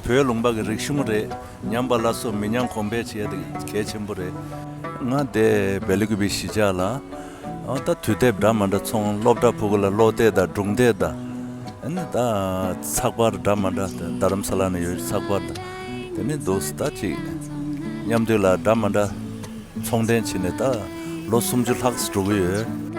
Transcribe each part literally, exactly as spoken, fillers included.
བོད་ལུང་པ་གི་རིག་གཞུང་རེད། ཉམས་པ་སླར་གསོ་མི་ཉམས་གོང་འཕེལ་བྱེད་ཡ་དེ་གལ་ཆེན་པོ་རེད། ང་དེ་བེ་ལི་ཀུ་པི་གཞིས་ཆགས་ལ། ཨ་ད་དུས་དེབ་འདྲ་མི་འདྲ་ཚོང་སློབ་གྲྭ་ཕྲུ་གུ་ལ་ཀློག་དེབ་དང་སྒྲུང་དེབ་དང་། ཨ་ནི་ད་ཚགས་པར་འདྲ་མི་འདྲ་དེ་རྡ་རམ་ས་ལ་ནས་ཡོད་ཚགས་པར་དང་། དེ་ནི་འདུག་ད་ཅིག་མཉམ་དུ་ལ་འདྲ་མི་འདྲ་ཚོང་འབྲེལ་བྱས་ནས་ད་ལོ་སུམ་ཅུ་ལྷག་ཙམ་འགྲོ་གི་ཡོད།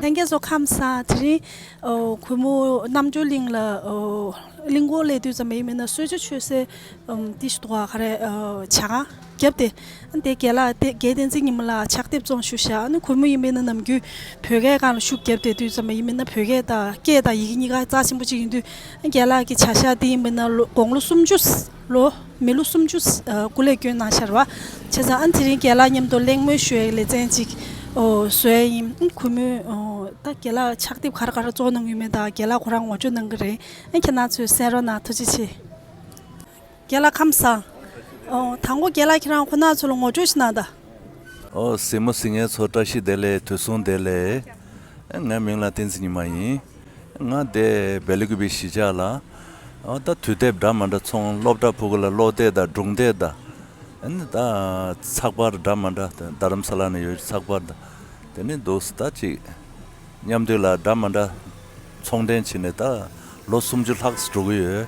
ལྷན་རྒྱས་ཚོ་ཁམས་བཟང་། དེ་རིང་ཨོ་གུས་མོ་རྣམ་གྲོལ་གླིང་ལ་ཨོ་གླིང་སྐོར་སླེབས་དུས་ཙམ་པ་ཡིན་མིན་ན་གསོལ་ཇ་མཆོད་སའི་ཨམ་དེ་ཞིག་འདུག་ག་ག་རེ་ཨོ་ཇ་ཁང་རྒྱབ་དེ། ཨ་དེ་རྒན་ལགས་དེ་རྒན་བསྟན་འཛིན་ཉི་མ་ལགས་ཕྱག་དེབ་བཙོང་ཞུ་ཤག་ཨ་ནི་གུས་མོ་ཡིན་མིན་ན་ནམ་རྒྱུན་བོད་སྐད་སྒང་ལ་ཤུགས་རྒྱབ་དེ་དུས་ཙམ་པ་ཡིན་མིན་ན་བོད་སྐད་དང་སྐད་དང་ཡི་གེ་གཉིས་ཀ་རྩ་ཆེན་པོ་གཅིག་ཡིན་དུས། ཨ་རྒན་ལགས་ཀྱི་བྱ་གཞག་དེ་ཡིན་མིན་ན་ལོ་དགུང་ལོ་སུམ་ཅུ། ལོ་མི་ལོ་སུམ་ཅུ་ཨ་སྐུ་ལས་བསྐྱོན་གནང་ཤར་བ། བྱས་ཙང་ཨ་དེ་རིང་རྒན་ལགས་མཉམ་དུ་གླེང་མོལ་ཞུ་ཡའི་ལེ་ཚན་ཅིག་ཨོ་བཟོ་ཡ་ཡིན། ཨ་གུས་མོས་ཨོ་ད་རྒན་ལགས་ཕྱག་དེབ་ག་རེ་ག་རེ་བཙོང་གནང་ཡོད་མེད་དང་རྒན་ལགས་ཁོ་རང་ངོ་སྤྲོད་གནང་གི་རེད། ཨ་ཁྱེད་རང་ཚོས་གསན་རོགས་གནང་། ཐུགས་རྗེ་ཆེ། རྒན་ལགས་ཁམས་བཟང་། ཨོ་དང་པོ་རྒན་ལགས་ཁྱེད་རང་ཁོ་ན་ཚོ་ལ་ངོ་སྤྲོད་ཞིག་གནང་དང་། ཨོ་གཟིགས་མོ་གཟིགས་མཁན་ཚོ་བཀྲ་ཤིས་བདེ་ལེགས། དུས་གསུམ་བདེ་ལེགས། ཨ་ངའི་མིང་ལ་བསྟན་འཛིན་ཉི་མ་ཡིན། ང་དེ་བེ་ལི་ཀུ་པི་གཞིས་ཆགས་ལ། ཨ་ད་དུས་དེབ་འདྲ་མི་འདྲ་ཚོང་སློབ་གྲྭ་ཕྲུ་གུ་ལ་ཀློག་དེབ་དང་སྒྲུང་དེབ་དང་། ཨ་ནི་ད་ཚགས་པར་འདྲ་མི་འདྲ་དེ་རྡ་རམ་ས་ལ་ནས་ཡོད་ཚགས་པར་དང་། དེ་ནི་འདུག་ད་ཅིག་མཉམ་དུ་ལ་འདྲ་མི་འདྲ་ཚོང་འབྲེལ་བྱས་ནས་ད་ལོ་སུམ་ཅུ་ལྷག་ཙམ་འགྲོ་གི་ཡོད།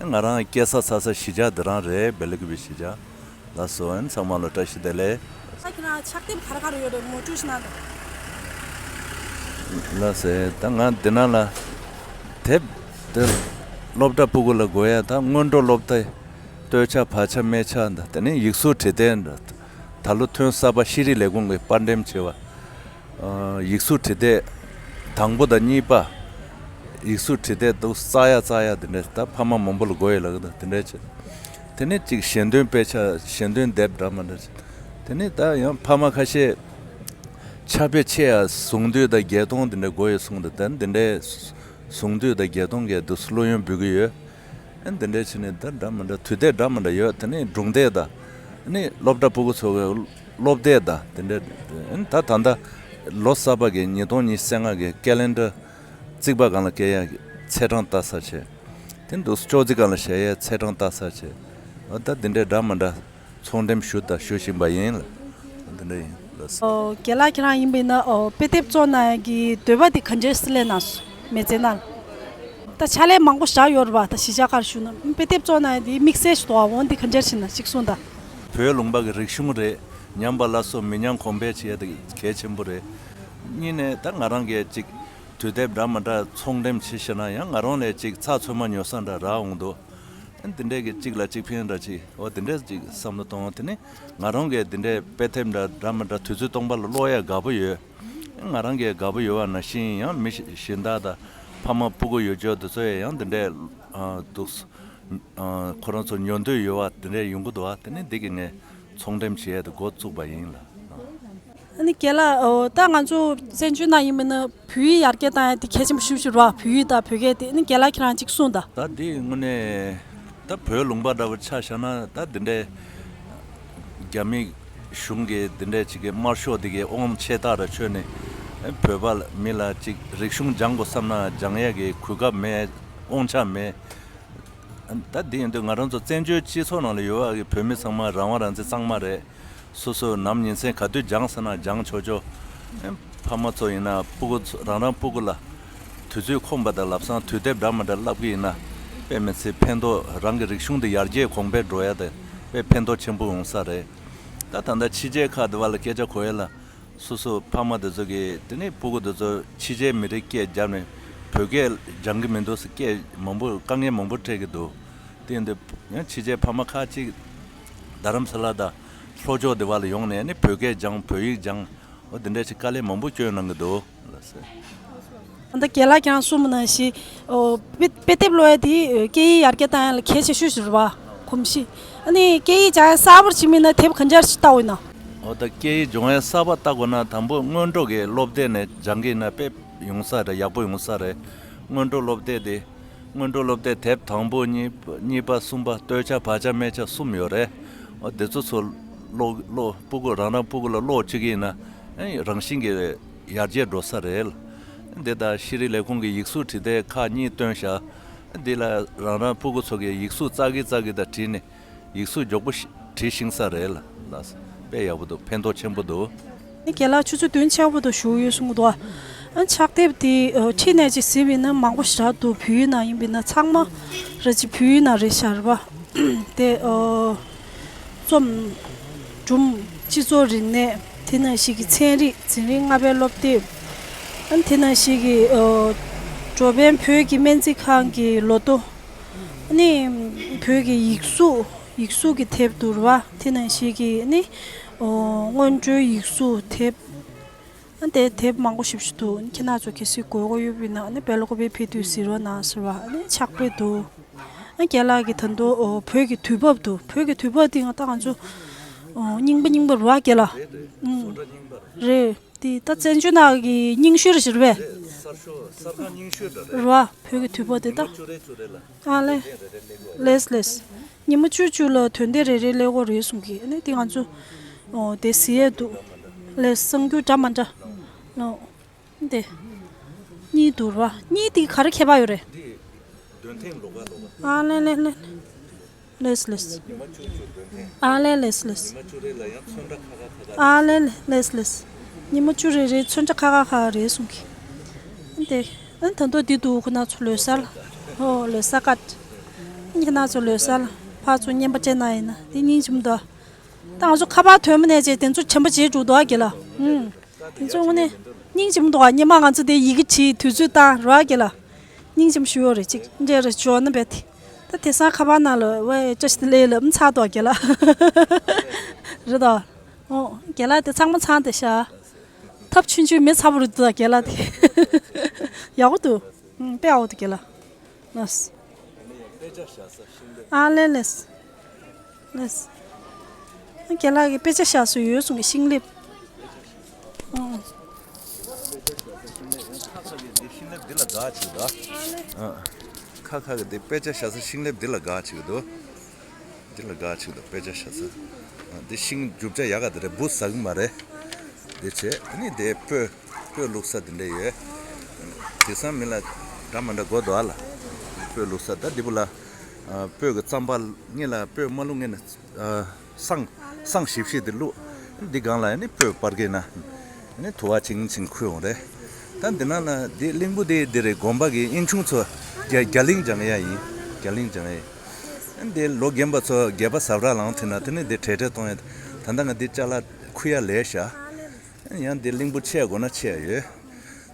ཨ་ང་རང་སྐྱེས་ས་འཚར་ས་གཞིས་ཆགས་འདི་རང་རེད། བེ་ལི་ཀུ་པི་གཞིས་ཆགས། ལགས་སོ། ཨན་ཚང་མ་ལ་བཀྲ་ཤིས་བདེ་ལེགས། ད་ཁྱེད་རང་ཕྱག་དེབ་ག་རེ་ག་རེ་ཡོད་རེད། ངོ་སྤྲོད་ཞིག་གནང་དང་། ལགས་སེ། ད་ང་འདི་ན་ལ་དེབ་དེ་སློབ་གྲྭ་ཕྲུ་གུ་ལ་དགོས་ཡ་ད་སྔོན་འགྲོ་སློབ་དེབ། ལྟོས་ཆ་བག་ཆ་སྨས་ཆ་འདི་དེ་ནས་ཡིག་གཟུགས་བྲིས་དེབ་འདི། ད་ལོ་ཐོན་གསར་པ་ཤེས་རིག་ལས་ཁུངས་ཀྱིས་དཔར་འགྲེམས་བྱས་པ། ཨ་ཡིག་གཟུགས་བྲིས་དེབ་དང་པོ་དང་གཉིས་པ། ཡིག་གཟུགས་བྲིས་དེབ་འདུག་རྩ་ཡ་རྩ་ཡ་དེ་འདྲས་ད་ཕ་མ་མང་པོ་ལ་དགོས་ཡོད་ལབ་ཀྱི་འདུག་དེ་འདྲས་བྱས། དེ་ནས་ཅིག་ཞལ་འདོན་དཔེ་ཆ་ཞལ་འདོན་དེབ་འདྲ་མི་འདྲ་བྱས། དེ་ནས་ད་ཡང་ཕ་མ་ཁ་ཤས་ཕྱག་དཔེ་ཆེ་ཡ་གཟུངས་བསྡུས་དང་བརྒྱད་སྟོང་དེ་འདྲས་དགོས་ཡོད་གསུངས་འདུག་དེ་འདི་འདྲས་གཟུངས་བསྡུས་དང་བརྒྱད་སྟོང་གི་འདུག་སློབ་ཡོན་འབུལ་གྱི་ཡོད། ཨ་ནི་དེ་འདྲས་བྱས་ནས་ད་འདྲ་མི་འདྲ་དུས་དེབ་འདྲ་མི་འདྲ་ཡོད། དེ་ནས་སྒྲུང་དེབ་དང་། ཨ་ནི་སློབ་གྲྭ་ཕྲུ་གུ་ཚོ་གི་སློབ་དེབ་དང་དེ་འདྲས། ཨ་ནི་ད་ད་ལྟ་ལོ་གསར་པ་གི་ཉིས་སྟོང་ཉི་ཤུ་རྩ་ལྔ་གི་ཀེ་ལེན་ཌར་རྩིག་པ་སྒང་ལ་བཀལ་ཡ་གི་ཚེས་གྲངས་བལྟ་ས་བྱས། དེ་འདུག་ཅོག་ཙེ་སྒང་ལ་བཞག་ཡའི་ཚེས་གྲངས་བལྟ་ས་བྱས། ཨ་ད་དེ་འདྲས་འདྲ་མི་འདྲ་ཚོང་འགྲེམས་ཞུ་དང་ཞུ་བཞིན་པ་ཡིན་ལ། འདི་འདྲ་ཡིན་ལགས། ཨོ་རྒན་ལགས་ཁྱེད་རང་ཡིན་པས་ན་ཨོ་དཔེ་དེབ་བཙོང་གནང་ཡ་གི་འདོད་པ་དེ་ག་འདྲས་སེ་སླེབས་གནང་སོང་མི་ཚེ་ནང་ལ། ད་ཕྱག་ལས་མང་པོ་བཞག་ཡོད་རེད་པ། ད་གཞིས་ཆགས་ཁར་བཞུགས་ན་དཔེ་དེབ་བཙོང་གནང་ཡ་དེ་དམིགས་བསལ་ཞིག་འདུག་ཨ། འོ་འདི་ག་འདྲས་ཞིག་ན་གཅིག་གསུངས་དང་། བོད་ལུང་པ་གི་རིག་གཞུང་རེད། ཉམས་པ་སླར་གསོ་མི་ཉམས་གོང་འཕེལ་བྱེད་ཡ་དེ་གལ་ཆེན་པོ་རེད། གཉིས་ནས་ད་ང་རང་གིས་ཅིག་དུས་དེབ་འདྲ་མི་འདྲ་ཚོང་འགྲེམས་བྱེད་ཤེས་ན་ཡང་ང་རང་ལས་ཅིག་ཚགས་ཚུད་མ་ཉོ་ས་འདྲ་རག་འོང་འདུག་འདི་འདྲས་ཀྱི་གཅིག་ལ་གཅིག་ཕན་འདྲ་ཅིག་འོ་འདི་འདྲས་ཅིག་བསམ་བློ་གཏོང་། དེ་ནི་ང་རང་གིས་འདི་འདྲས་དཔེ་དེབ་འདྲ་འདྲ་མི་འདྲ་དུས་ཚོད་སྟོང་པ་ལ་ཀློག་ཡ་དགའ་པོ་ཡོད། ང་རང་གིས་དགའ་པོ་ཡོད་པ་ནང་བཞིན་ཡང་མི་གཞན་དག་དང་ཕ་མ་སྤུ་གུ་ཡོད་ཆོག་དེ་ཚོ་ཡང་འདི་འདྲས་འདུག་ཁོ་རང་ཚོ་ཉོ་འདོད་ཡོད་པ་དེ་འདྲས་ཡོང་གི་འདུག་བ། དེ་ནི་འདི་གི་ངས་ཚོང་འགྲེམས་བྱེད་ཡ་དེ་འགོ་བཙུགས་པ་ཡིན་ལ། ཨ་ནི་རྒན་ལགས་ཨོ་ད་ང་ཚོ་བཙན་བྱོལ་ནང་ཡིན་མིན་ན་བོད་ཡིག་ཡར་རྒྱས་བཏང་ཡ་དེ་གལ་ཆེན་པོ་ཞེ་པོ་ཅིག་རེད་བ། བོད་ཡིག་དང་བོད་སྐད་དེ། ཨ་ནི་རྒན་ལགས་ཁྱེད་རང་ཅིག་གསུངས་དང་། ད་འདི་དངོས་གནས་ད་བོད་ལུང་པ་འདྲ་བོ་ཆ་བཞག་ན་ད་འདི་འདྲའི་རྒྱ་མི་གཞུང་གི་འདི་འདྲའི་ཅིག་གི་དམར་ཤོག་འདི་གི་དབང་ཆེ་ཐག་ར་ཆོད་ནས་བོད་པ་མི་ལ་ཅིག་རིག་གཞུང་སྦྱང་དགོས་བསམ་ན་སྦྱང་ཡ་གི་གོ་སྐབས་མེད། དབང་ཆ་མེད། ད་འདི་ཡིན་དུས་ང་རང་ཚོ་བཙན་བྱོལ་སྤྱི་ཚོགས་ནང་ལ་ཡོད་པ་གི་བོད་མི་ཚང་མ་རང་དབང་རང་བཙན་གཙང་མ་རེད། སོ་སོ་ནམ་ཉིན་མཚན་ག་དུས་སྦྱང་ཟེར་ན་སྦྱང་ཆོག་ཆོག་ཨེ་ཕ་མ་ཚོ་ཡིན་ན་སྤུ་གུ་ཚོ་རང་རང་སྤུ་གུ་ལ་དུས་ཚོད་ཁོམ་པ་དང་ལམ་སང་དུས་དེབ་འདྲ་མི་འདྲ་བསླབ་གི་ཡིན་ན་དཔེ་མི་སྲིད་ཕན་ཐོགས། རང་གི་རིག་གཞུང་དེ་ཡར་རྒྱས་གོང་འཕེལ་འགྲོ་ཡ་དེ་དཔེ་ཕན་ཐོགས་ཆེན་པོ་ཡོང་ས་རེད། ད་ད་ལྟ་ཕྱི་རྒྱལ་ཁག་དེ་བ་ལ་སྐད་ཆ་གོ་ཡ་ལ། སོ་སོ་ཕ་མ་དེ་ཚོ་གིས་དེ་ནས་སྤུ་གུ་དེ་ཚོ་ཕྱི་རྒྱལ་མི་རིགས་སྐད་བརྒྱབ་ནས་བོད་སྐད་སྦྱང་གི་མི་འདུག་ཟེར་སྐད་མང་པོ་དཀའ་ངལ་མང་པོ་འཕྲད་ཀྱི་འདུག་དེ་ཡིན་དུས་ཡང་ཕྱི་རྒྱལ་ཕ་མ་ཁག་ཅིག་རྡ་རམ་ས་ལ་དང་ལྷོ་ཕྱོགས་དེ་བ་ལ་ཡོང་ནས་ནི་བོད་སྐད་སྦྱང་། བོད་ཡིག་སྦྱང་ འོ་དེ་འདྲ་ཞིག་དཀའ་ལས་མང་པོ་བསྐྱོན་གནང་གི་འདུག་ལགས་སེ། ད་རྒན་ལགས་ཀྱང་གསུངས་པ་ནང་བཞིན། ཨོ། དཔེ་དཔེ་དེབ་ཀློག་ཡ་དེ་སྐད་ཡིག་ཡར་རྒྱས་བཏང་ཡ་ལ་གལ་ཆེ་ཤོས་ཤིག་རེད་བ། གོམས་གཤིས། ཨ་ནི་སྐད་ཡིག་སྦྱང་ཡ་གསར་པ་ཞིག་མིན་ན་དེབ་ག་འདྲ་ཞིག་ལྟ་དགོས་ན། འོ་ད་སྐད་ཡིག་སྦྱོང་ཡ་གསར་པ་ལྟ་དགོས་ན་དང་པོ་སྔོན་འགྲོ་གི་སློབ་དེབ་ནས་སྦྱང་གི་ན་དཔེ་ཡོང་ས་རེད། ཡག་པོ་ཡོང་ས་རེད། སྔོན་འགྲོ་སློབ་དེབ་དེ། སྔོན་འགྲོ་སློབ་དེབ་དེབ་དང་པོ་གཉིས་པ་གཉིས་པ་གསུམ་པ་སྟོད་ཆ་བར་ཆ་སྨད་ཆ་གསུམ་ཡོད་རེད། འོ་དེ་ཚོ་ཚོ་ཀློག་ཀློག་སྤུ་གུ་རང་རང་སྤུ་གུ་ལ་ཀློག་བྱེད་ཀྱི་ཡིན་ན། ཨེ་རང་བཞིན་གྱིས་ཡར་རྒྱས་འགྲོ་ས་རེད། འདི་ལྟར་ཤེས་རིག་ལས་ཁུངས་ཀྱི་ཡིག་གཟུགས་བྲིས་དེབ་ཁག་གཉིས་བཏོན་བཞག་འདི་ལ་རང་རང་སྤུ་གུ་ཚོ་གིས་ཡིག་གཟུགས་ཙག་གི་ཙག་གི་དང་བྲིས་ནས་ཡིག་གཟུགས་མགྱོགས་པོ་ཞིག་བྲིས་ཤིང་ས་རེད་ལ། ལགས་སོ། དཔེ་ཡག་པོ་འདུག་ཕན་ཐོགས་ཆེན་པོ་འདུག་ཨ་རྒན་ལགས་ཆུ་ཚོད་བདུན་ཕྱེད་པོ་དང་བཞུགས་ཡོད་གསུང་གི་འདུག་ཨ་ཕྱག་དེབ་དེ་ཨ་ཁྲིད་ནས་ཅིག་གཟིགས་པ་ཡིན་ན་མང་པོ་ཞེ་དྲག་འདུག་བོད་ཡིག་ནང་ཡིན་པ་ཡིན་ན་ཚང་མ་རེད། ཅིག་བོད་ཡིག་ནང་རེད་ཤག་རེད་པ། དེ་ཨ་རྩོམ་སྒྲུང་། སྤྱི་ཚོགས་རིག་གནས། དེ་ནང་བཞིན་གྱི་ཚན་རིག་འཛིན་རིམ་ལྔ་པའི་སློབ་དེབ། ཨ་དེ་ནང་བཞིན་གྱི་ཨ་འགྲོ་ཕན་བོད་ཀྱི་སྨན་རྩིས་ཁང་གི་ལོ་ཐོ། ཨ་ནི་བོད་ཀྱི་ཡིག་གཟུགས། ཡིག་གཟུགས་ཀྱི་དེབ་འདུག་ར་བ། དེ་ནང་བཞིན་གྱི་ཨ་ནི་ཨོ་སྔོན་འགྲོའི་ཡིག་གཟུགས་དེབ། ཨ་དེ་དེབ་མང་པོ་ཞེ་པོ་ཅིག་འདུག་ཁྱེད་རང་ཚོ་གལ་སྲིད་དགོས་མཁོ་ཡོད་པ་ཡིན་ན་ཨ་ནི་སྦེལ་ཀོབ་པེ་ཕེབས་དུས་གཟིགས་རོགས་གནང་ཟེར་བ། ཨ་ནི་ཕྱག་དཔེ་འདུག་ཨ་རྒན་ལགས་ཀྱིས་ད་དུང་ཨོ་བོད་ཀྱི་དུས་བབ་འདུག་བོད་ཀྱི་དུས་བབ་དེ་ང་ད་ང་ཚོ་ཨོ་རྙིང་པ་རྙིང་པ་རེད་བ་རྒན་ལགས། ཨུམ། རེད། དེ་ད་བཙན་བྱོལ་ནང་གི་རྙིང་ཤོས་རེད་ཟེར་བས། གསར་ཤོས་གསར་ཁང་རྙིང་ཤོས་འདྲ་རེད། རེད་བ། བོད་ཀྱི་དུས་བབ་དེ་ད། ཉི་མ་བཅུ་རེ་བཅུ་རེ་ལ། ཨ་ལེ། དོན་ལྡན་རེ་རེ་སླེབས་དགོས། ལེས་ལེས། ཉི་མ་བཅུ་བཅུ་ལ་དོན་ལྡན་རེ་རེ་སླེབས་དགོས་རེད་གསུང་གི་ཨ་ནི་དེ་ང་ཚོ། ཨོ་དེ་གཟིགས་ཡས་འདུག་ལེས་གསར་འགྱུར་འདྲ་མི་འདྲ། ཨོ། དེ། གཉིས་འདུག་ར། གཉིས་དེ་ག་རེ་ཁྱད་པར་ཡོད་རེད། འདི་འདོན་ཐེངས་ལོགས་ཀ་ལོགས་ཀ་ཨ་ལེ་ལེ་ལེ། ལེས་ལེས། ཉི་མ་བཅུ་བཅུ་འདོན་ཐེངས། ཨ་ལེ་ལེས་ལེས། ཉི་མ་བཅུ་རེ་ལ་ཡང་ཚོན་ཁྲ་ཁ་ཁ་ཁ་ཁ། ཨ་ལེ་ལེས་ལེས། ཉི་མ་བཅུ་རེ་རེ་ཚོན་ཁྲ་ཁ་ཁ་ཁ་རེད་གསུང་གི་ཨ་དེ། ཨ་ད་དུང་འདི་འདུག་ཁོ་ན་ཚོ་ལོས་སལ། ཧོ་ལོས་ས་ཀ་ཏ། ཁྱེད་རང་ཚོ་ལོས་སལ། ཕར་ཚུར་བརྙན་པར་བྱས་ན་ཡིན་ན་དེ་སྙིང་རྗེ་མོ་འདུག་ད་ང་ཚོ་ཁ་པར་ཐོན་མི་ནས་བྱས་དེ་ཚོ་བྱམས་པ་བྱེད་འགྲོ་འདུག་ཨ་རྒན་ལགས། ཨུམ། དེ་ཚོ་དངོས་གནས་སྙིང་རྗེ་མོ་འདུག་ཨ། སྔོན་མ་ང་ཚོ་དེ་ཡི་གེ་བྲིས་དུས་ཚོད་བཏང་རོགས་ཨ་རྒན་ལགས། སྙིང་རྗེ་མོ་ཞུ་ཡོད་རེད་ཅིག་འདྲེ་རེ་འབྱོར་ན་བས་དེ། ད་དེང་སང་ཁ་པར་ནང་ལ་ཝེ་བཀྲ་ཤིས་བདེ་ལེགས་ལབ་མི་ཚར་འདུག་ཨ་རྒན་ལགས། རེད་དོ། ཨོ་རྒན་ལགས་དེ་ཚང་མ་ཚང་དེ་ཤ། ཐབས་ཆུང་ཆུང་མེད་ཚ་པོ་རེད་འདུག་ཨ་རྒན་ལགས་དེ། ཡག་པོ་འདུག་ཨུམ། དཔེ་ཡག་པོ་འདུག་རྒན་ལགས། ལགས། ཨ་ལེ་ལེས། ལགས། རྒན་ལགས་ཀྱིས་དཔེ་ཆ་བཞག་སྲོལ་ཡོད་གསུང་གི་ཤིང་ལེབ། ཨང་། ཤིང་ལེབ་འདི་ལ་དགའ་བྱེད་དོ། ཨང་། ཁ་ཁ་གི་འདི་དཔེ་ཆ་བཞག་ས་ཤིང་ལེབ་འདི་ལ་དགའ་བྱེད་དོ། འདི་ལ་དགའ་བྱེད་དོ་དཔེ་ཆ་བཞག་ས། ཨང་། འདི་ཤིང་རྒྱུ་ཆ་ཡག་ག་འདི་རེད། འབུ་ཟ་གི་མ་རེད། འདི་བྱས་ཨ་ནི་འདི་སྤོས། སྤོས་བླུགས་ས་དེ་འདྲ་ཡོད། དེང་སང་མི་ལ་འདྲ་མི་འདྲ་དགོས་འདུག་ཨ་ལ། སྤོས་བླུགས་ས་ད་འདི་བུ་ལ། ཨ། སྤོས་ཀྱི་རྩམ་པ་སྔོན་ལ་སྤོས་མ་བླུགས་སྔོན་ལ། ཨ། སྲང་སྲང་ཞིབ་ཞིབ་དེ་བླུགས། འདི་སྒང་ལ་ནི་སྤོས་སྤར་གྱི་ན། ནི་དུ་བ་ཆིང་ཆིང་ཁུ་ཡོང་རེད། ད་འདི་ནང་ལ་འདི་གླིང་བུ་དེ་འདི་རེད། དགོན་པ་གི་དབྱིན་ཆུང་ཚོ་རྒྱ་རྒྱ་གླིང་སྦྱང་ཡ་ཡིན། རྒྱ་གླིང་སྦྱང་ཡ་ཡིན། འདི་ལོ་རྒན་པ་ཚོ་སྒལ་པ་ཟབ་ར་ལངས་ཐུབ་ན་དེ་ནི་འདི་བྲེལ་བྲེལ་གཏོང་ཡ། ད་ལྟ་ང་འདི་ཅ་ལག་ཁུར་ཡ་ལས་བཞག་ཡང་འདི་གླིང་བུ་ཆེ་དགོས་ན་ཆེ་ཡ་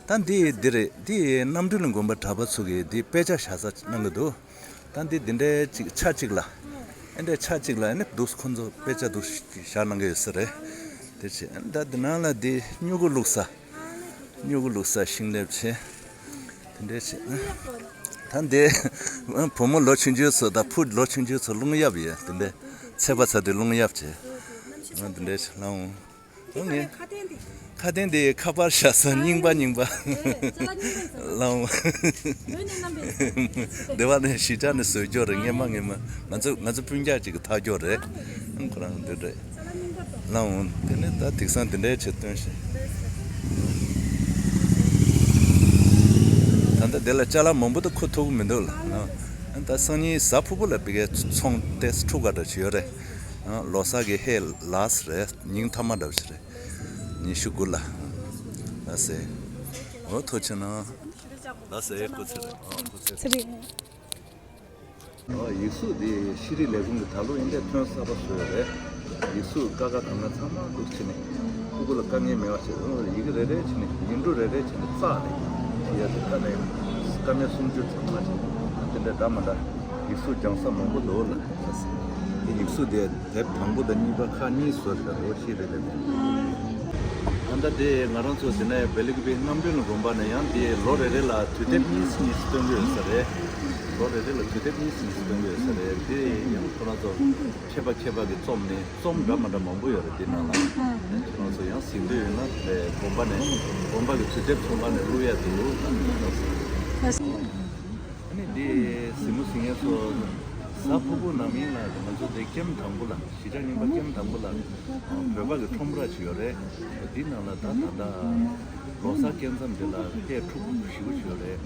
ཡོད། ད་འདི་འདི་རེད། འདི་རྣམ་གྲོལ་དགོན་པ་གྲྭ་པ་ཚོ་གིས་འདི་དཔེ་ཆ་བཞག་ས་གནང་གི་འདུག་ད་འདི་འདི་འདྲའི་ཅིག་ཆ་གཅིག་ལ། ཨེ་འདྲའི་ཆ་གཅིག་ལ་ནི་འདུག་ཁོ་ཚོ་དཔེ་ཆ་འདུག་བཞག་གནང་གི་ཡོད་ས་རེད། དེ་བྱས་ད་འདི་ནང་ལ་འདི་སྨྱུ་གུ་བླུགས་ས། སྨྱུ་གུ་བླུགས་ས་ཤིང་ལེབ་བྱས། དེ་འདྲའི་བྱས་ན། ད་འདི་བུ་མོ་ལོ་ཆུང་ཆུང་ཚོ་དང་བུ་ལོ་ཆུང་ཆུང་ཚོ་རླུང་གཡབ་ཡོད། དེ་འདྲའི་ཚད་པ་ཚ་དུས་རླུང་གཡབ་བྱས། འདི་འདྲའི་བྱས་ལ་འོང་། ཨོ་ངས། ཁ་གཏན་དེ། ཁ་གཏན་དེ་ཁ་པར་བཞག་ས་རྙིང་པ་རྙིང་པ། ཨེ་ཅ་ལག་རྙིང་པ་ཡིན་ས་རེད། ལའོ། བོད་ནས་བསྣམས་པའི་ཡིན་ས་རེད། སྡེ་བ་ནས་གཞིས་ཆགས་ནས་བཟོས་ཀྱོག་རེད། སྔན་མ་སྔན་མ་ང་ཚོ་ང་ཚོ་སྤུན་ཀྱག་ཅིག་གི་ཐག་ཀྱོག་རེད། ཁོ་རང་འདི་རེད། ཨེ་ཅ་ལག་རྙིང་པ་དང་། ལའོ། དེ་ནས་ད་དེང་སང་དེ་འདྲའི་ཆེད་སྟོན་ཞིག་ད་ལྟ་དེ་ལ་ཅ་ལག་མང་པོ་ད་མཁོ་ཐུབ་ཀྱི་མི་འདུག་ལ། ད་སང་ཉིན་གཟའ་ཕུར་བུ་ལ་བི་གའི་ཚོང་ཏེ་ཁྲུ་ག་འདྲ་ཞིག་ཡོད་རེད། ལོ་གསར་གྱི་ཧེ་ལ་སི་རེད། ཉིན་ཐ་མ་འདྲ་བོ་ཞིག་རེད། ཉི་ཤུ་དགུ་ལ། ལགས་སེ། འོ་ཐུགས་རྗེ་གནང་། ལགས་སེ་སྐུ་ཚེ་རིང་། འོ་སྐུ་ཚེ་རིང་། ཚེ་རིང་། འོ་ཡིག་གཟུགས་འདི་ཤེས་རིག་ལས་ཁུངས་ཀྱི་ད་ལོ་ཡིན་ཏེ་ཐོན་གསར་པ་བཟོས་རེད། ཡིག་གཟུགས་ཀ་ཁ་གང་ག་ཚང་མ་འདུག་བྱས་ནས་ཕྲུ་གུ་ལ་དཀའ་ངལ་མེད་པ་བྱས། འོ་ཡི་གེ་རེ་རེ་བྱས་ནས་ཡིག་འབྲུ་རེ་རེ་བྱས་ནས་བཙགས་ནས་ཡ་དེ་ཀ་ནས་ཀ་མེད་སུམ་ཅུ་ཚང་མ་བྱས། དེ་འདྲ་འདྲ་མ་འདྲ་ཡིག་གཟུགས་སྦྱང་ས་མང་པོ་འདུག་ལ། དེ་ཡིག་གཟུགས་དེ། དེབ་དང་པོ་དང་གཉིས་པ་ཁག་གཉིས་བཟོས་ཟེར་རོ་ཤེས་རེད་ལབ་ནས། ད་ལྟ་དེ་ང་རང་ཚོ་དེ་ནས་བེ་ལི་ཀུ་པེ་རྔམ་སྟོན་དགོན་པ་ནས་ཡང་དེ་ལོ་རེ་རེ་ལ་དུས་དེབ་གཉིས་གཉིས་སྟོན་གྱི་ཡོད་ས་རེད། ལོ་རེ་རེ་ལ་དུས་དེབ་གཉིས་གཉིས་སྟོན་གྱི་ཡོད་ས་རེད། དེ་ཡང་ཁོ་རང་ཚོ་མཁས་པ་མཁས་པ་གིས་རྩོམ་ནས་རྩོམ་འདྲ་མ་འདྲ་མང་པོ་ཡོད་རེད། དེ་ནང་ལ་ཁྱེད་རང་ཚོ་ཡང་གཟིགས་འདོད་ཡོད་ན་དེ་དགོན་པ་ནས་དགོན་པ་གི་དུས་དེབ་ཚོང་ཁང་ནས་བླུག་ཡ་འདུག་ཨ་ནི་འདི་གཟིགས་མོ་གཟིགས་མཁན་ཚོ་གཟའ་ཕུར་བུ་ནམ་ཡིན་ལ་ང་ཚོ་འདི་ཀེམ་དང་པོ་ལ་གཞིས་ཆགས་རྙིང་པ་ཀེམ་དང་པོ་ལ་བོད་པ་གི་ཁྲོམ་ར་ཅིག་ཡོད་རེད། འདི་ནང་ལ་ད་ད་ལྟ་ལོ་གསར་སྐྱེལ་མཚམས་འདི་ལ་ལྷས་འཁྲུག་ཞེ་པོ་ཅིག་ཡོད་རེད།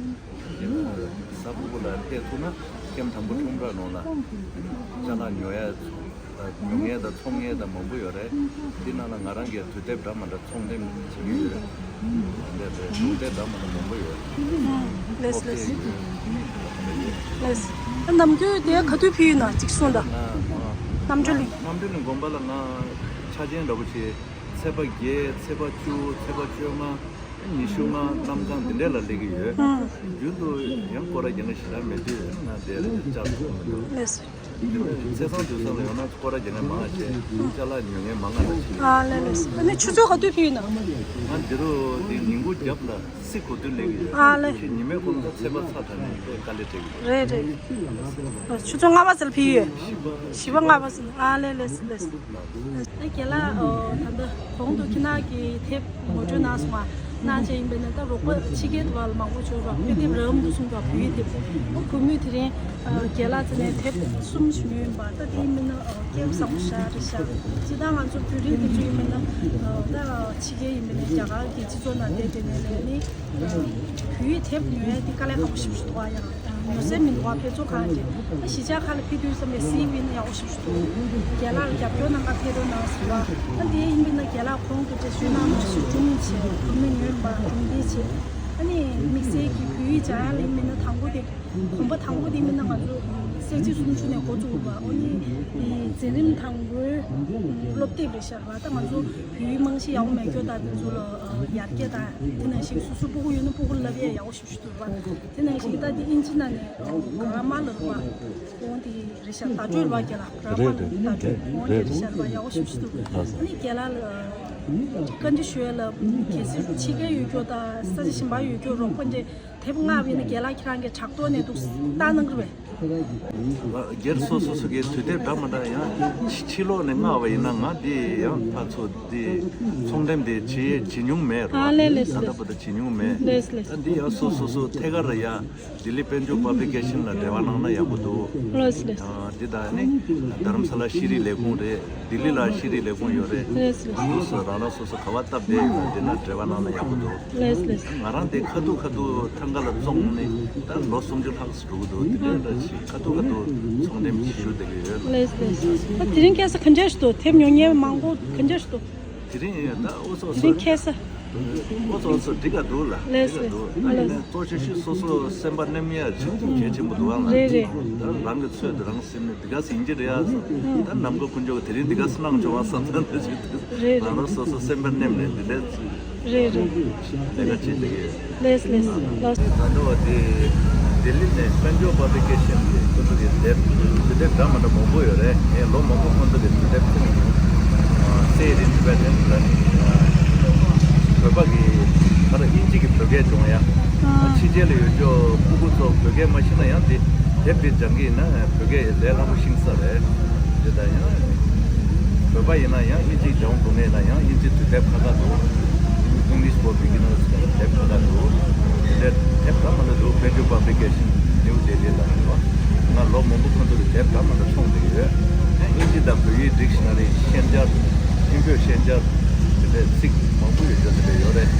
འདི་ལ་གཟའ་ཕུར་བུ་ལ་ལྷས་ཐུག་ན་ཀེམ་དང་པོ་ཁྲོམ་ར་ནང་ལ་ཅ་ལག་ཉོ་ཡ་ཉོ་མཁན་དང་འཚོང་མཁན་དང་མང་པོ་ཡོད་རེད། འདི་ནང་ལ་ང་རང་གིས་དུས་དེབ་འདྲ་མ་འདྲ་ཚོང་འདེམས་བྱེད་ཀྱི་ཡོད་རེད། འདི་རེད། ཚོང་དེབ་འདྲ་མ་འདྲ་མང་པོ་ཡོད་རེད། ལེས་ལེས། ལེས། ད་ནམ་རྒྱུན་དེ་ག་དུས་ཕུལ་ཡོད་ན་གཅིག་གསུངས་དང་། རྣམ་གྲོལ་གླིང་། རྣམ་གྲོལ་གླིང་དགོན་པ་ལ་ང་ཆ་ཆེན་འདྲ་པོ་ཆེ་ཚེས་པ་བརྒྱད། ཚེས་པ་བཅུ། ཚེས་པ་བཅོ་ལྔ། ཉི་ཤུ་ལྔ་གནམ་གང་འདི་འདྲ་ལ་སླེབས་ཀྱི་ཡོད། རྒྱུན་དུ་ཡང་སྐོར་ར་རྒྱག་མཁན་ཞེ་དྲག་མེད་དུས་ང་དེར་བཅར་ཐུབ་མི་འདུག་ལེས། ཚེས་བཟང་དུས་བཟང་ལ་ཡོང་ན་སྐོར་ར་རྒྱག་མཁན་མང་བ་བྱས། ཅ་ལག་ཉོ་མཁན་མང་ང་ལ་ཕྱིན། ཨ་ལེ་ལེས། ཨ་ནི་ཆུ་ཚོད་ག་དུས་ཕུལ་ཡོད་ན། ང་འདི་རུ་འདི་ཉིན་གུང་རྒྱབ་ལ་སི་གོ་དུས་སླེབས་ཀྱི་ཡོད། ཨ་ལེ། ཁྱེད་ཉི་མའི་གུང་ཚ་ཚེས་པ་ཚ་དྲགས་ནས་དཔེ་དཀའ་ལས་འཕྲད་ཀྱི་རེད། རེད་རེད། ཆུ་ཚོད་ལྔ་པ་ཙམ་ལ་ཕུལ་ཡོད། བཞི་པ། བཞི་པ་ལྔ་པ་ཙམ། ཨ་ལེ་ལེས་ལེས། ཨ་རྒན་ལགས། ཨོ། ད་ལྟ་གོང་དུ་ཁྱེད་རང་གིས་དེབ་ངོ་སྤྲོད་གནང་སོང་བ། གནང་བྱས་ཡིན་པས་ན་ད་རོགས་པ་ཕྱི་རྒྱལ་དུ་བ་ལ་མང་པོ་བྱུང་རོགས་དཔེ་དེབ་རག་མི་འདུག་གསུངས་པ། བོད་ཡིག་དེབ། ཨོ། བུ་མོས་དེ་རིང་ཨ་རྒན་ལགས་རྩ་ནས་དེབ་གསུམ་ཞིག་ཉོས་ཡིན་པ། ད་དེ་ཡིན་པས་ན་ཨ་སྐལ་བ་བཟང་པོ་ཞེ་དྲག་རེད་ཤག་སྤྱིར་བཏང་ང་ཚོ་བོད་རིགས་དེ་ཚོ་ཡིན་པས་ན་ཨ་ད་ཕྱི་རྒྱལ་ཡིན་པས་ན་རྒྱ་གར་གྱི་སྤྱི་ཚོགས་ནང་བསྡད་བསྡད་ནས་ལས་ནི། བོད་ཡིག་དེབ་ཉོ་ཡ་དེ་དཀའ་ལས་ཁག་པོ་ཞེ་པོ་ཞིག་འདུག་ག་ཡང་ཉོ་སའི་མི་འདུག་ག་དཔེ་ཚོགས་ཁང་རེད། ད་གཞིས་ཆགས་ཁག་ལ་ཕེབས་དུས་ཙམ་པའི་གཟིགས་པ་ཡིན་ན་ཡག་པོ་ཞེ་པོ་ཞིག་འདུག་རྒན་ལགས་ལ་རྒྱབ་སྐྱོར་གནང་ག་ཕེབས་རོགས་གནང་ཟེར་བ། ད་དེ་ཡིན་པས་ན་རྒན་ལགས་གོང་དུ་འགྲེལ་བརྗོད་གནང་མ་ཞུ་གྲུང་བྱས་གྲུང་མོས་ཉོས་པ་གྲུང་བརྡལ་བྱས། ཨ་ནི་དམིགས་བསལ་གྱི་བོད་ཡིག་སྦྱང་ཡ་ལ་ཡིན་པས་ན་དང་པོ་དེ། གོམ་པ་དང་པོ་དེ་མིན་ན་ང་ཚོ་གསལ་བྱེད་སུམ་ཅུ་ནས་འགོ་བཙུགས་པ། ཨོ་ནི་འཛིན་རིམ་དང་པོའི་སློབ་དེབ་རེད་ཤག་པ། ད་ང་ཚོ་བོད་ཡིག་རྨང་གཞི་ཡག་པོ་མེད་རྒྱུ་དང་དེ་ཚོ་ལ་ཡར་རྒྱས་དང་དེ་ནང་བཞིན་སོ་སོ་སྤུ་གུ་ཡོད་ན་སྤུ་གུ་ལ་བསླབ་ཡས་ཡག་པོ་ཞིག་ཞུ་ཐུབ་པ། དེ་ནང་བཞིན་ད་དེ་ཨིན་ཇི་ནང་ནས་ག་ར་མ་ལ་རུ་བ་འོང་དེ་རེད་ཤག་བརྡ་སྤྲོད་རེད་པ། རྒན་ལགས་ག་ར་མ་ལ་བརྡ་སྤྲོད་འོང་དེ་རེད་ཤག་པ། ཡག་པོ་ཞིག་ཞུ་ཐུབ། ཨ་ནི་རྒན་ལགས་ལ་བཀའ་འདྲི་ཞུ་ཡས་ལ་གལ་སྲིད་ཕྱི་རྒྱལ་ཡོད་རྒྱུ་དང་ས་ཆ་གཞན་པ་ཡོད་རྒྱུ་རོགས་པ་འདྲ། དེབ་མངགས་པ་ཡིན་ན་རྒན་ལགས་ཁྱེད་རང་གིས་དྲ་ཐོག་ནས་འདུག་ལྟ་གནང་གི་རེད་པས། སྒེར་སོ་སོ་སོ་གའི་དུས་དེབ་འདྲ་མ་འདྲ་ཡང་ཕྱི་ཕྱི་ལོགས་ནས་མངགས་པ་ཡིན་ན་ང་འདི་ཡང་ཕར་ཚུར་འདི་ཚོང་འགྲེམས་འདི་བྱེད་བྱེད་མྱོང་མེད་རོ། ཨ་ལེ་ལེ་ད་ལྟ་ལེ། བར་དུ་བྱེད་མྱོང་མེད། ལེས་ལེས། ད་འདི་ཡང་སོ་སོ་སོ་ཐད་ཀར་ཡ་ལྡི་ལི་དཔལ་འབྱོར་པབ་ལི་ཀེ་ཤིན་ལ་འབྲེལ་བ་གནང་ན་ཡག་པོ་འདུག་ལེས་ལེས། ཨ་འདི་དག་ནི་རྡ་རམ་ས་ལ་ཤེས་རིག་ལས་ཁུངས་རེད། ལྡི་ལི་ལ་ཤེས་རིག་ལས་ཁུངས་ཡོད་རེད། ལགས་སོ། སོ་སོ་རང་རང་སོ་སོ་ག་བ་སྟབས་བདེ་ཡོད་ན་དེ་ན་འབྲེལ་བ་གནང་ན་ཡག་པོ་འདུག་ལགས་ལགས། ང་རང་དེ་ཁ་ཐུག་ཁ་ཐུག་ཐང་ག་ལ་བཙོང་ནས་ད་ལོ་སུམ་ཅུ་ལྷག་ཙམ་འགྲོ་གི་འདུག་དེ་འདྲ་འདྲ་ཞིག་ཁ་ཐུག་ཁ་ཐུག་ཚོང་འདེམས་ཞུ་བསྡད་ཀྱི་ཡོད། ལགས་ལགས། ད་དེ་རིང་ཁ་སང་ག་འདྲ་ཞིག་འདུག་དེབ་ཉོ་མཁན་མང་པོ་ག་འདྲ་ཞིག་འདུག་དེ་རིང་ད་ཨོ་སོ་དེ་སོ་རིང་ཁ་སང་། ཨོ་སོ་སོ་འགྲིག་ག་འདུག་ལ། ལགས་འགྲིག་ག་འདུག་ལགས། ཨ་ནི་གཙོ་ཆེ་ཤོས་སོ་སོ་སེམས་པ་ནེམ་ཡ་ཆེ་གལ་ཆེན་པོ་འདུག་ཨ་ལ། རེད་རེད། ད་རང་གི་ཚོད་དེ་རང་སེམས་ནས་འདི་ག་ཟིན་གྱི་རེད་ཨ་ཟེར། ད་ནམ་མཁའ་དཀོན་མཆོག་གིས་དེ་རིང་འདི་ག་གནང་བྱུང་བ་བསམ་ཚར་འདི་ཞིག་འདུག་རེད་རང་རེད། རང་སོ་སོ་སེམས་པ་ནེམ་ནས་འདི་འདྲའི་ཚུལ། རེད་རེད། ལས་ཀ་བྱེད་བསྡད་ཀྱི་ཡོད། ལགས་ལགས། ལགས། ད་ལྟ་བ་དེ་ལྡི་ལི་ནས་དཔལ་འབྱོར་པབ་ལི་ཀེ་ཤིན་གྱི་ཁོ་ཚོ་གི་དེབ་དུས་དེབ་འདྲ་མ་འདྲ་མང་པོ་ཡོད་རེད། ངས་ལོ་མང་པོ་ཁོ་ཚོ་གི་དུས་དེབ་ཚིག་མྱོང་། Say it in Tibetan ལ་ནི་བོད་པ་གི་ད་ལྟ་དབྱིན་ཇི་གི་བོད་སྐད་སྦྱོང་ཡ། ཕྱི་རྒྱལ་ལ་ཡོད་ཅོག་ཕྲུ་གུ་ཚོ་བོད་སྐད་མ་ཤེས་ན་ཡང་དེ་དེབ་དེ་སྦྱང་གི་ཡིན་ན་བོད་སྐད་ལས་སླ་པོ་ཤེས་ས་རེད། དེ་ལྟར་ཡང་བོད་པ་ཡིན་ན་ཡང་དབྱིན་ཇི་སྦྱང་དགོས་ངེས་ན་ཡང་དབྱིན་ཇི་དུས་དེབ་ཁག་ཁག་འདུག English for Beginners དེབ་ཁག་ཁག་འདུག་དེ་འདྲའི་དེབ་ག་མང་པོ་འདུག་དཔལ་འབྱོར་པབ་ལི་ཀེ་ཤིན་ནིའུ་ལྡི་ལི་ལ་ཡོད། ང་ལོ་མང་པོ་ཁོང་ཚོ་གི་དེབ་ག་མང་པོ་ཚོང་བསྡད་ཡོད། དབྱིན་ཇི་དང་བོད་ཡིག་ཌིག་ཤི་ན་རི་ཤན་སྦྱར། ཨིན་བོད་ཤན་སྦྱར། དེ་འདྲའི་ཚིག་མང་པོ་ཡོད་ཅོག་དེ་འདྲ་ཡོད་རེད།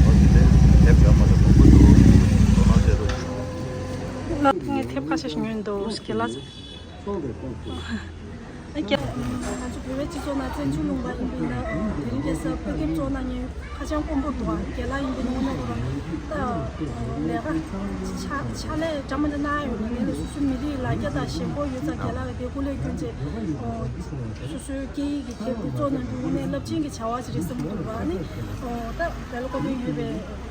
འོ་དེ་འདྲའི་དེབ་ག་མང་པོ་མང་པོ་འདུག་དོ་སྣང་བྱེད་རོགས་གྱིས། ངས་དེབ་ཁ་ཤས་ཤིག་ཉོས་འདུག་སྐྱེ་ལ། ང་ཚོ་བོད་པའི་སྤྱི་ཚོགས་ནང་བཙན་བྱོལ་ལུང་པ་ཡིན་པའི་ན་དེ་རིང་ཁ་སང་དཔེ་དེབ་ཚོགས་གནང་མཁན་ཧ་ཅང་དཀོན་པོ་འདུག་ཨ་རྒན་ལགས་ཡིན་པའི་ནང་ནས་ཁོ་རང་ད་ལས་ཀ་ཕྱག་ལས་འདྲ་མི་འདྲ་གནང་ཡོད་ན་ངས་ལས་སོ་སོའི་མི་རིགས་ལ་རྒྱ་དང་ཞེན་ཁོག་ཡོད་ཙང་རྒན་ལགས་ཀྱི་དེ་སྐུ་ལས་བསྐྱོན་བྱས་སོ་སོའི་སྐད་ཡིག་གི་དེབ་དེ་ཚོགས་གནང་རྒྱུ་དངོས་གནས་རླབས་ཆེན་གྱི་བྱ་བ་ཞིག་རེད་བསམ་གྱི་འདུག་ཨ་ནི་ད། བལ་ཀོ་ནི་ཡོད་པའི་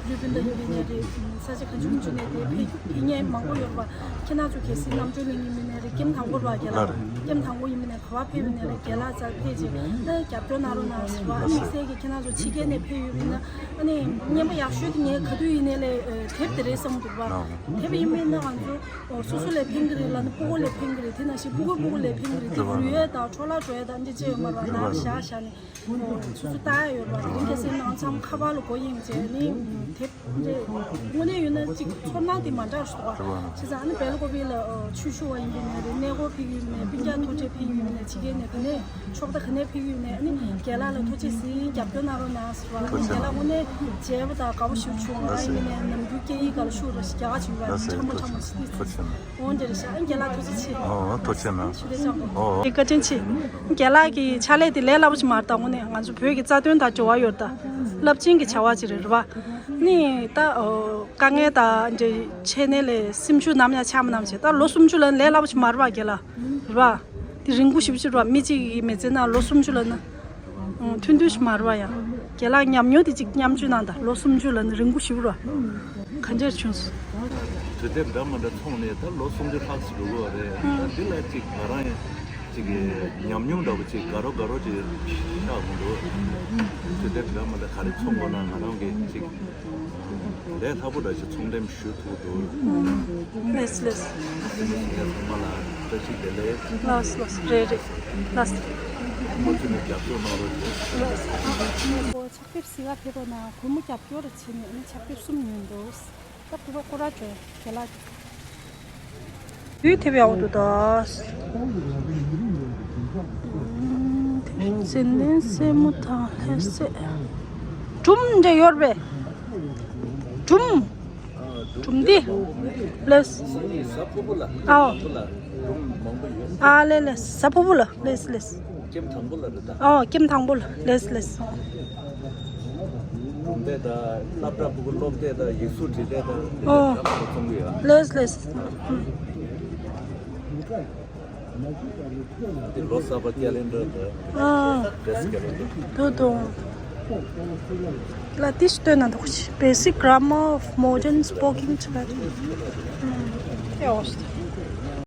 ལུས་པོ་འདི་ཡིན་པའི་ནས་རེད། ས་ཆ་གང་བྱུང་བྱུང་ནས་དེ་ཕེབས་ཕེབས་མཁན་མང་པོ་ཡོད་པ། ཁྱེད་རང་ཚོ་གལ་སྲིད་རྣམ་གྲོལ་གླིང་ཡིན་མིན་ནས་རེད། ཀེམ་དང་པོ་རེད་པ། རྒན་ལགས་ཀེམ་དང་པོ་ཡིན་མིན་ནས་ག་པར་ཕེབས་ཡིན་ནས་རེད། རྒན་ལགས་རྩ་ཕེབས་ཅིག་ད་རྒྱབ་སྐྱོར་གནང་རོགས་གནང་ཟེར་བ། དམིགས་བསལ་གྱི་ཁྱེད་རང་ཚོ་ཕྱི་རྒྱལ་ནས་ཕེབས་ཡོད་མིན་ན་ཨ་ནི་སྙན་པོ་ཡག་ཤོས་དེ་ངས་ག་དུས་ཡིན་ནས་ལས་དེབ་དེ་རེད་བསམ་འདུག་པ། དེབ་ཡིན་མིན་ན་ང་ཚོ་སོ་སོ་ལས་ཕན་གི་རེད་ལ་ནི་སྤུ་གུ་ལས་ཕན་གི་རེད། དེ་ནང་བཞིན་སྤུ་གུ་སྤུ་གུ་ལས་ཕན་གི་རེད། དེ་རུལ་ཡས་དང་འཕྲོ་བརླག་འགྲོ་ཡས་དང་འདི་ཅི་ཡོད་མ་རེད་པ། ནང་བཞག་བཞག་ནས། སོ་སོ་ལྟ་ཡ་ཡོད་པ། དེ་རིང་ཁ་སང་ནང་མཚམས་ཁ་པར་ལ་སྒོ་གཡེང་བྱས་ནི་དེབ་རེད། དངོས་གནས་ཡོད་ན་ཅིག་ཚོར་སྣང་དེ་མ་འདྲ་ཞིག་འདུག་པ། བྱས་ཙང་ཨ་ནི་བལ་ཀོ་པི་ལ་ཆོས་ཞུ་བ་ཡིན་པ་ཡིན་ནའི་རེད། གནས་སྐོར་ཕེབས་ཡོད་པ་ཡིན་ནའི་ཕྱི་རྒྱལ་ནས་ག་ནས་ཕྱོགས་མཐའ་ག་ནས་ཕེབས་ཡོད་ནའི་ཨ་ནི་རྒན་ལགས་ལ་ཐུགས་རྗེ་གཟིགས། རྒྱབ་སྐྱོར་གནང་རོགས་གནང་ཟེར་བ། ཨ་ནི་རྒན་ལགས་དངོས་གནས་མཇལ་བ་དང་དགའ་པོ་ཞེ་པོ་བྱུང་། ང་ཡིན་པ་ཡིན་ནའི་ནམ་རྒྱུན་སྐད་ཡིག་སྒང་ལ་ཤུགས་ར་ཞིག་རྒྱག་ག་བྱུང་བ། ཨ་ནི་ཕྲ་མོ་ཕྲ་མོ་ཞིག་འོ་འདྲ་རེད་ཤག་ཨ་རྒན་ལགས་ཐུགས་རྗེ་ཆེ། ཨོ་ཐུགས་རྗེ་གནང་། ཞུ་དེ་ཅང་པོ། ཨོ་བཀའ་དྲིན་ཆེ། རྒན་ལགས་ཀྱི་ཕྱག་ལས་དེ་ལས་སླ་པོ་ཞིག་མ་རེད་ད། དངོས་གནས་ང་ཚོ་བོད་ཀྱི་རྩ་དོན་དང་འབྲེལ་བ་ཡོད་རེད་ད། རླབས་ཆེན་གྱི་བྱ་བ་ཅིག་རེད་རེད་པ། ནི་ད་ཨོ་དཀའ་ངལ་དང་འདྲ་ཆེ་ནས་ལས་སེམས་ཤུགས་ནམ་ཡང་ཆག་མ་གནང་བྱས། ད་ལོ་སུམ་ཅུ་ལ་ལས་སླ་པོ་ཞིག་མ་རེད་པ་རྒན་ལགས། རེད་པ། དེ་རིང་པོ་ཞེ་པོ་ཅིག་རེད་པ། མི་གཅིག་གི་མི་ཚེ་ནང་ལོ་སུམ་ཅུ་ལ་ན། ཨང་། ཐུང་ཐུང་ཞིག་མ་རེད་པ། ཡང་རྒན་ལགས་ཉམས་མྱོང་དེ་ཅིག་མཉམ་སྤྱོད་གནང་དང་། ལོ་སུམ་ཅུ་ལ་ནི་རིང་པོ་ཞེ་པོ་རེད་པ། ག་འདྲས་བྱུང་སོང་། དུས་དེབ་འདྲ་མི་འདྲ་ཚོང་ནས་ད་ལོ་སུམ་ཅུ་ལྷག་ཅིག་འགྲོ་གི་ཡོད་རེད། ད་འདི་ལ་ཅིག་ང་རང་ཡང་ཅིག་གི་ཉམས་མྱོང་འདྲ་པོ་ཅིག་དགའ་རབ་དགའ་རབ་ཅིག་ཆགས་མི་འདུག་དུས་དེབ་འདྲ་མི་འདྲ་ག་རེ་ཚོང་དགོས་ན་ང་རང་གིས་ཅིག་ལས་སླ་པོ་འདྲ་ཞིག་ཚོང་འགྲེམས་ཞུ་ཐུབ་འདུག་ལགས་ལགས། ཚང་མ་ལ་བཀྲ་ཤིས་བདེ་ལེགས། ལགས་ལགས། རེད་རེད། ལགས། ཁོ་ཚོ་ནས་རྒྱབ་སྐྱོར་གནང་རོགས་བྱེད། ལགས་ལགས། ཕྱག་དེབ་གཟིགས་ག་ཕེབས་པ་ན་གུས་མོ་རྒྱབ་སྐྱོར་བྱས་ནས་ཨ་ནི་ཕྱག་དེབ་གསུམ་ཉོས་འདུག་ད་བུ་རོགས་སྐོར་ར་བྱོས་རྒན་ལགས། དུས་དེབ་ཡག་པོ་འདུག་ད། ཙན་དན་སྲས་མོ་དང་ལྷ་སྲས། སྒྲུང་འདྲ་ཡོད་རེད་པས། སྒྲུང་། སྒྲུང་འདི། ལགས། ཨའོ། ཨ་ལེ་ལེ། ཟ་ཕུ་བུ་ལ། ལགས་ལགས། ཀེམ་དང་པོ་ལ་རེད་ད། ཨོ་ཀེམ་དང་པོ་ལ། ལགས་ལགས། སྒྲུང་དེབ་དང་སློབ་གྲྭ་ཕྲུ་གུ་སློབ་དེབ་དང་ཡིག་གཟུགས་འབྲི་དེབ་དང་དེ་ཨོ་འདྲ་མི་འདྲ་བཙོང་གི་ཡོད། ལགས་ལགས། འདི་ལོ་གསར་པ་calendar དང་ཨ་dress calendar། དུ་དུ། ལ་དེ་ཞིག་སྟོན་ན་འདུག Basic Grammar of Modern Spoken Tibetan། ཨ་ཨོ།